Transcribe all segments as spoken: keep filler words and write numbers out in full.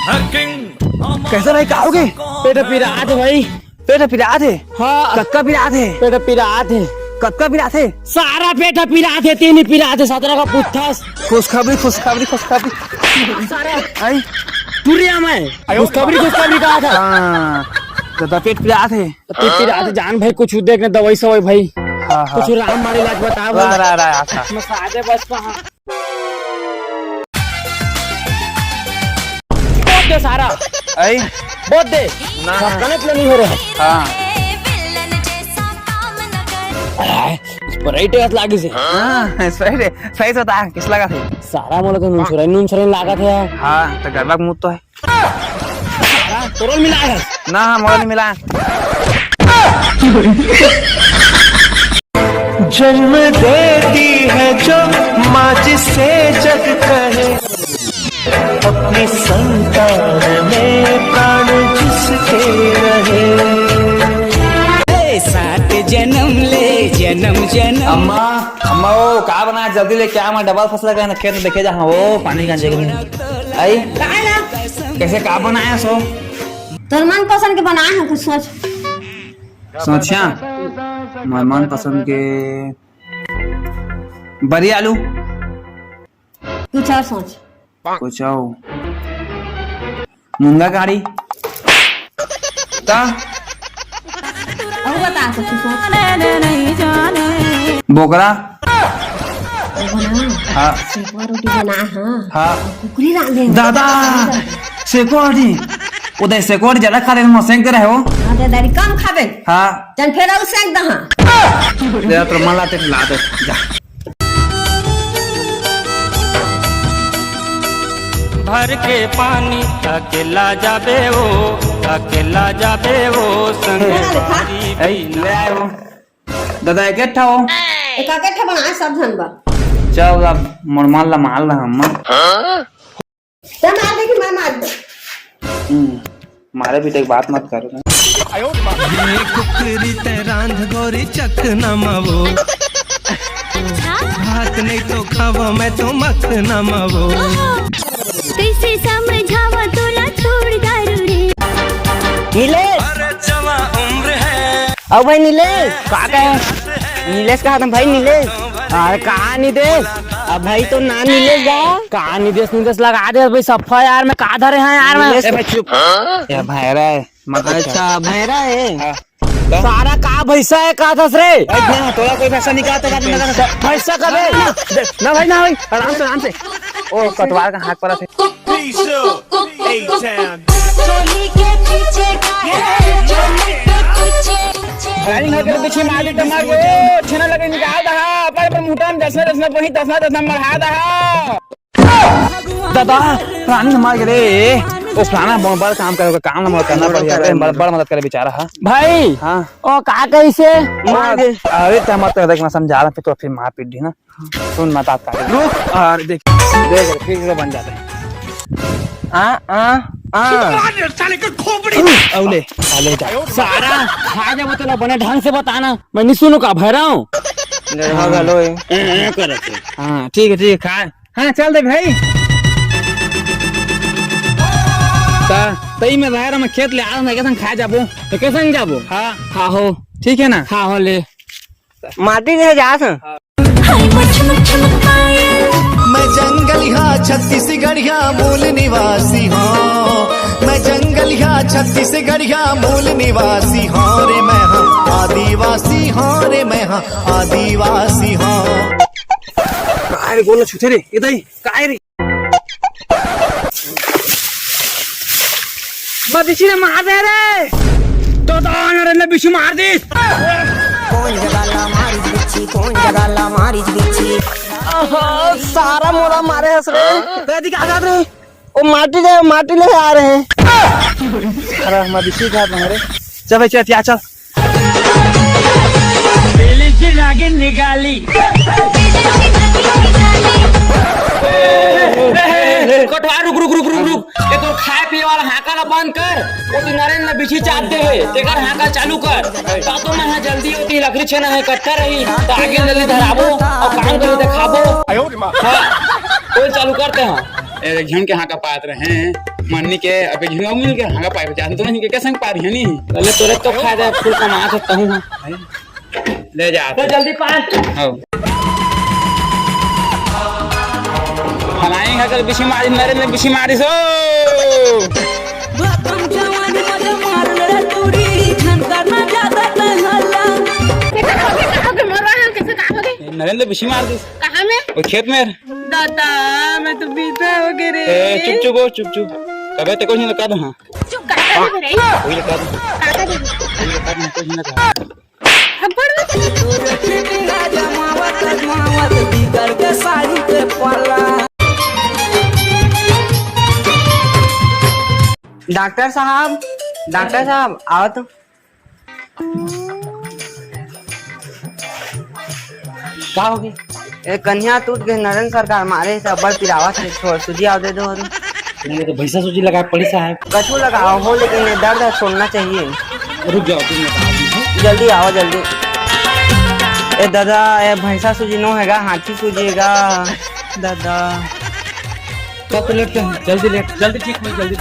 कैसे भाई, का होगे? पेट पिरात हे भाई। पेट पिरात हे? हाँ। कतका पिरात हे? पेट पिरात हे। कतका पिरात हे? सारा पेट पिरात हे, तीन ही पिरात हे, सतरा का पुत्थस। खुशखबरी, खुशखबरी, खुशखबरी। सारा। आई? टुरिया मैं। खुशखबरी, खुशखबरी कहा था। हाँ। तो, तो पेट पिरात हे। तो पेट पिरात हे, जान भाई, कुछ देख ना, दवाई सवाई भाई। हाँ, हाँ। कुछ राम मारे इलाज बता भाई। रा, रा, रा, रा। मसाजे बस कहाँ? बोल दे सारा। आई? बोल दे। ना। गलत ले नहीं हो रहे। हाँ। आय, Sprite लागे से। हाँ, Sprite, सही से बता, किस लगा थे? सारा मोला तो नून छोरा, नून छोरा लागत हे यार। हाँ, तो गरबा के मुंह तो है। सारा तोरल मिला है। ना, हाँ, मोला नहीं मिला। जन्म देती है जो माँ, जिसे जग कहे, अपनी संतान में प्राण जिसके रहे। ए, सात जन्म ले, जन्म जन्म। अम्मा, अम्मा, वो का बनाया, जल्दी लेके आ, मैं डबल फसला का खेत देखे जा। हाँ, वो पानी का जगह नहीं। आई? काहे ना? कैसे, का बनाया सो? तोर मनपसंद के बनाए हैं कुछ, सोच। सोचिया, मैं मनपसंद के बरी आलू। कुछ और सोच। कुछ और। मुनगा काड़ी। का? और बता, कुछ सोच। बोकरा। वो बना। हाँ। सेकवा रोटी बना, हाँ। हाँ। कुकरी रांधे। दादा, सेकवा रोटी। वो दे सेकवा रोटी ज्यादा खा ले, मैं सेक दे रहे हो। हाँ, दे दारी कम खाबे। हाँ। चल फिर और सेक दे, हाँ। दे तो मला ते ला दे, जा। भर के पानी अकेला जाबे ओ, अकेला जाबे ओ, संग ए, ए, ले आए हो। दादा, एक ठा हो। एक आके ठा बनाए सब झन बर। चल, अब मोर माल ला माल ला हम। चल, मार दे कि मैं मार दे। हम्म, मारे भी देख, बात मत करो। ये कुकरी ते रांध गोरी चखना मावो। भात नहीं तो खावा मैं तो मखना मावो। कैसे समझावा तोला छोड़ दारू रे। नीलेश। अरे जवा उम्र है। अब भाई नीलेश, का कहे? नीलेश कहा था भाई, नीलेश। अरे कहाँ नीलेश? अब भाई तो ना नीलेश गा। कहाँ नीलेश, नीलेश लगा दे भाई सफा यार, मैं का धरे हैं यार मैं। नीलेश। ए भाई चुप। हाँ? या भैरा है, मत अच्छा, भैरा है। हाँ। तो? सारा का भैंसा है, का थस रे? भाई, ना, तोला कोई भैंसा नहीं कहा था, ना, ना, ना। भैंसा का बे? ना, ना भाई, ना भाई, आराम से, आराम से। ओ, कटवार का हाथ पड़ा थे। चोली के पीछे का है, चोली के पीछे। रानी घर के पीछे मार दे, मार दे। ओ, छेना लगे निकाल दहा, पर, पर मुंह में दसना, दसना, वही दसना, दसना मढ़ा दहा। दादा, रानी मार गे रे। ओ, फलाना बहुत बड़ काम करे, काम ना करना पड़ जाते, बड़, बड़ मदद करे बेचारा, हाँ। भाई, हाँ। ओ, का कैसे? मार दे। अरे, क्या मत कर, देख, मैं समझा रहा, फिर तो फिर मारपीट दी ना। सुन, मैं तात काट रुक, और देख, देख, फिर से बन जाते हैं। आ, आ, आ। साले का खोपड़ी। औले, साले जा। सारा खा जाबो, तेला बने ढंग से बताना। मैं नहीं सुनू का, भैरा हूँ। हाँ। घलो है। ए, ए, करत है। हाँ, ठीक है, ठीक है, खा। हाँ, चल दे भाई। ता, तई में रह रहा, मैं खेत ले आ रहा, मैं कैसन खा जाबो? तो कैसन जाबो? हाँ। हाँ हो। ठीक है ना? हाँ हो, ले। माटी ले जा सन। हाय मछ मछ पायल। मैं जंगलिया छत्तीसगढ़िया मूल निवासी हूँ। मैं जंगलिया छत्तीसगढ़िया मूल निवासी हूँ रे मैं हाँ आदिवासी हूँ रे मैं हाँ आदिवासी हूँ। काय रे, गोल छुथे रे, ए दाई, काय रे? मैं बिच्छी ने मार दे रे। तो दान रे ने बिच्छी मार दी। कौन जगाला मारी बिच्छी, कौन जगाला मारी बिच्छी। आहा, सारा मोला मारे हस रे। ते दिखा का रे? ओ माटी ले, माटी ले आ रहे हैं। अरे मैं बिच्छी खा रहा हूँ रे। चल भाई, चल, चल, चल। कटवा, रुक, रुक, रुक, रुक, रुक। ये तो खाए पिए वाला हाका ला बंद कर। वो तो नरेंद्र बिच्छी चाट दे है। तेकर हाका चालू कर। ता तो मैं यहाँ जल्दी होती, लकड़ी छेना है, इकट्ठा रही। तो आगे जल्दी धराबो और काम करके दिखाबो। हाँ, कोई चालू करते हैं। ए, एक झन के हाका पात रहे हैं। मन्नी के अबे झिंगा मिल के हंगा पाए जानतो नहीं के संग पारी हनी। पहले तोरे तो फायदा है, फुल कमा सकता हूँ। ले जा तो जल्दी पान। हाँ। फलाएंगे अगर बिछी मारी, नरेंद्र बिछी मारी सो। नरेंद्र बिछी मार दी। कहाँ में? वो खेत में। दादा, मैं तो बीता हो गए रे। ए, चुप चुप हो, चुप चुप। अबे ते कुछ नहीं लगा दो, हाँ। चुप कर, कर दे रे। कोई लगा दो। काका दे। कोई लगा दो, कुछ नहीं लगा। थप्पड़ मत। डॉक्टर साहब, डॉक्टर साहब, आओ तो। का होगे? ए, कन्हिया टूट गे, नरेंद्र सरकार मारे हे, अब्बड़ पिरावत हे, छोड़, सूजी आव दे दो। अरे तुमने तो भैंसा सूजी लगा पड़ी साहब। कछु लगाओ हो, लेकिन ये दर्द है, छोड़ना चाहिए। रुक जाओ, तुम बता दी है। जल्दी आओ, जल्दी। ए दादा, ए भैंसा सूजी नो हैगा, हाथी सूजी हैगा दादा। कब तो लेट कर, जल्दी लेट, जल्दी ठीक हो, जल्दी।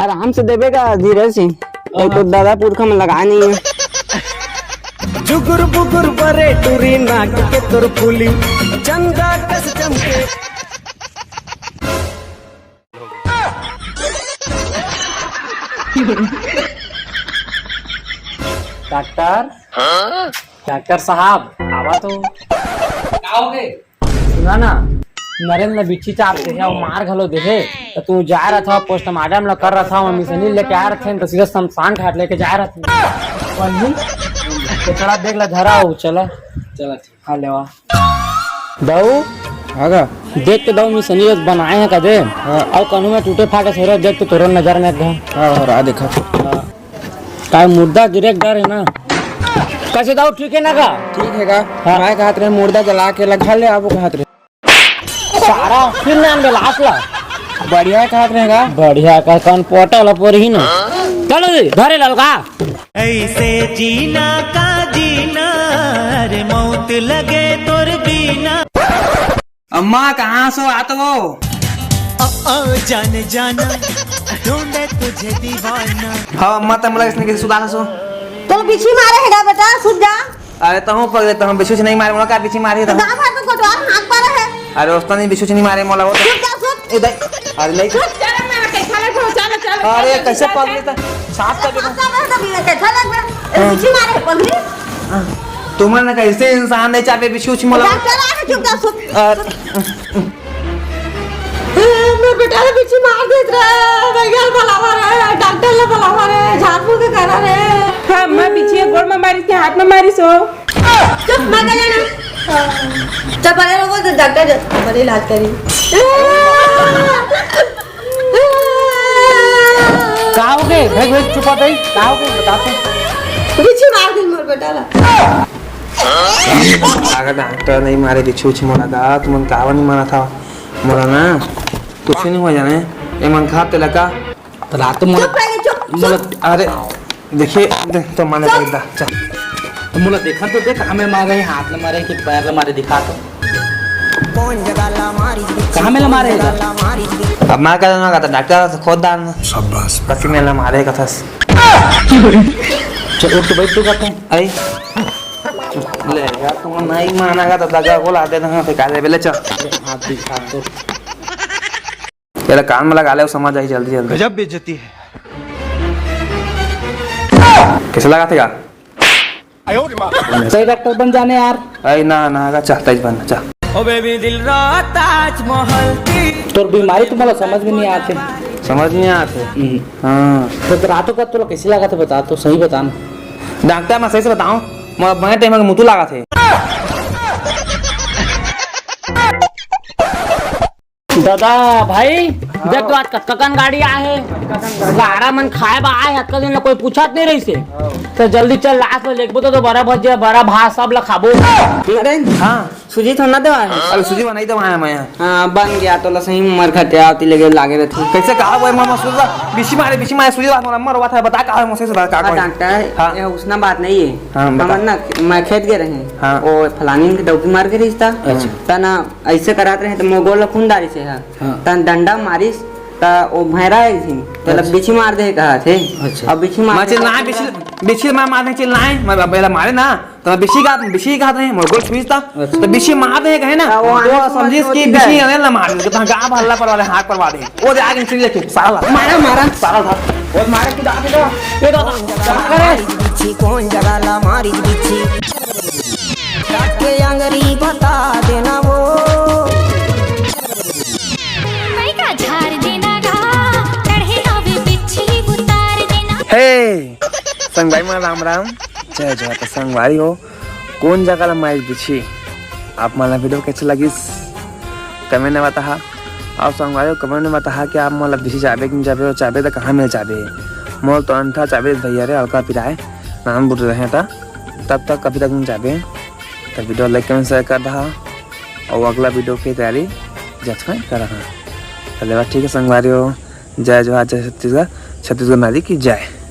आराम से देबे का धीरे से, एक तो दादा पुरखा में लगाए नहीं है। जुगुर बुगुर बरे टूरी नाक के तोर फूली, चंदा कस चमके। डॉक्टर, डॉक्टर साहब, आवा तो। का हो गए? सुना ना, नरेंद्र ने बिच्छी चाप दे हे अउ मार घलो दे हे। त तू जाय रहा था, पोस्टमार्टम ला कर रहा था, वहाँ मिसनी लेके आय रहा था, त सीधा शमशान घाट लेके जाय रहा था। बनी? तो चला देख ला, धरा हो, चला। चला, ठीक। हाँ, लेवा। दाऊ, हाँ का? देख के दाऊ, मिसनी बनाए हैं कदे? हाँ। अउ कहूँ मैं टूटे फाटे सोरे देख तो तोरो नजर में एक घा। हाँ, हाँ, रहा देखा। हाँ। काय मुर्दा गिरे के डर है ना? कैसे दाऊ, ठीक है ना का? ठीक है का? हाँ। मैं कहत रहे मुर्दा जला के लगा ले, आप वो कहत रहे। सारा फिर नाम दे लाश ला। बढ़िया कहत रहे का? बढ़िया का कौन पोटा ला पोर ही ना। चलो जी, धरे ललका। ऐसे जीना का जीना, अरे मौत लगे तोर बीना। अम्मा, कहाँ सो आत हो? ओ, ओ, जाने जाना, ढूंढे तुझे दीवाना। हाँ, अम्मा, तम लगे इसने किसी सुधार सो। चलो, बिच्छी मारे है ना बेटा, सुत जा। अरे, तहूँ पगले, तहूँ बिच्छू से नहीं मारे, मोला का बिच्छी मारे, तहूँ। गाँव भर में कोतवाल हाथ मारा है। अरे, उस्ता नहीं, बिच्छू से नहीं मारे, मोला वो तो। चुप जा, सुत। ए, दाई, अरे, नहीं। चुप, चलो, मैं कैसा लग रहा हूँ, चलो, चलो, अरे, चलो, कैसे चलो, पगले चलो। था? सांस का देखो। सांस का देखो, तभी कैसा लग रहा है? हाँ। बिच्छी मारे है, पगली। तुमन कैसे इंसान नहीं चाहते, बिच्छू उच्छू मोला। डॉक्टर आ के चुप जा, सुन। अ, मोर बेटा ला बिच्छी मार देत रहे, भैया ला बुलावा रे, डॉक्टर ला बुलावा रे, झाड़ फूँक के करा रे। हाँ, मैं बिच्छी गोड़ में मारिस के हाथ में मारिस हो। चुप, मत कर लेना। चल, परे रहो, तो डॉक्टर ज-, परे इलाज करी। का हो गए? भाई, भाई, चुप हो भाई। का हो गए? बता तो। बिच्छी मार दे मोर बेटा ला। अगर डॉक्टर नहीं मारे, बिच्छू उच्छू मोला का, तुमन कावा नहीं माना था? मोला ना, कुछ नहीं हो जाने। ए मन खा तेला का? तो रात में चुप रह, चुप, मोला, चुप। अरे, देखिए, देख तो माने चुप। कर दा, चल। तो मोला देखा तो देख, हमें मारे, हाथ में मारे कि पैर में मारे, दिखा तो। कहाँ में ला मारे है? अब मैं कह दूंगा, कहता डॉक्टर से खोद डालना। शाबाश। कसी में ला मारे कथस। चल, उठ तो बैठ, तू कहते हैं। आई। ले यार, तुम नहीं माना का तो दगा को ला दे, तो फिर काले बेले चल। हाथ दिखा तो। तेरा कान में लगा ले, समझ आई जल्दी जल्दी। गजब बेइज्जती है। कैसे लगा थे का? सही डॉक्टर बन जाने यार। अरे ना, ना, का चाहता ही बनना चाह। ओ बेबी दिल रा ताजमहल की। तोर बीमारी तो मोला समझ में नहीं आते। समझ नहीं आते? हम्म। हाँ। तो रातों का तोला कैसे लगा था, बता तो, सही बता ना। डॉक्टर, मैं सही से बताऊं, मैं, मैं टाइम में मुतू लगा थे। दादा भाई, देख तो आज कतका कन गाड़ी आए हे, गाड़ा मन खाए बा आए हे, अतका दिन ले कोई पूछत नहीं रहिस हे। तो जल्दी चल, लाश ल लेगबो तो, तो बड़ा भजिया, बड़ा भात सब ल खाबो। नरेंद्र, हाँ। सूजी तो ना दवाए हे? अरे सूजी बनाई दवाए हे मैं। हाँ, बन गया तो ल सही में मर घटे आवती लगे लागे रहती। कैसे कहा वो मामा सूजी बिछी मारे, बिछी मारे सूजी बात मोला मर हुआ था, बता का है मुझसे सुधार का हाँ, कोई? डॉक्टर, हाँ। ये उसना बात नहीं है। हाँ, बता। हमन ना, मैं खेत गए रहे। हाँ। वो फलानी के डौकी मार के रिश्ता। अच्छा। तना ऐसे करात रहे तो मोर गोड़ ल खून डारिस हे। हाँ। तन डंडा मारिस, त ओ भैरा एक झिन, तेला अच्छा। बिछी मार दे कहा थे। अच्छा। अब बिछी मार मैं दे चिल्लाए, कहा बिछी, बिछी मार, मार दे चिल्लाए, मैं बेला मारे ना, त मैं बिछी का, बिछी कहा थे, मोर गोड़ छुईस ता। अच्छा। त बिछी मार दे कहे ना, त वो आने तो से समझिस मत कि होती बिछी है। आने ला मार, कि तहां गा भल्ला परवा दे, हाथ परवा दे। ओ दे आगे चिल्ले के, साला। मारा, मारा। साला था। ओ मारे की दादी का। ये तो करे। बिच्छी कौन जगह ला मारी बिच्छी? काट के अंगरी बता देना वो। भाई का झार देना गा, चढ़े हवे बिच्छी उतार देना। हे, संगवारी मन राम राम, जय जोहार। त संगवारी हो, कौन जगह ला मारी बिच्छी? आप मन ला video कैसे लगिस, comment में बताहा। अउ संगवारी हो, comment में बताहा कि आप मन ला बिच्छी चाबे कि नइ चाबे, अउ चाबे त कहाँ में चाबे। मोर तो अंठा चाबे भैया रे, अलका पिराए, नान बुट रहे त, तब तक अभी तक नइ चाबे। त video like, comment, share कर दहा, अउ अगला video के तैयारी जतका करहा। धन्यवाद, ठीक है संगवारी हो, जय जोहार, जय छत्तीसगढ़, छत्तीसगढ़ नारी की जय।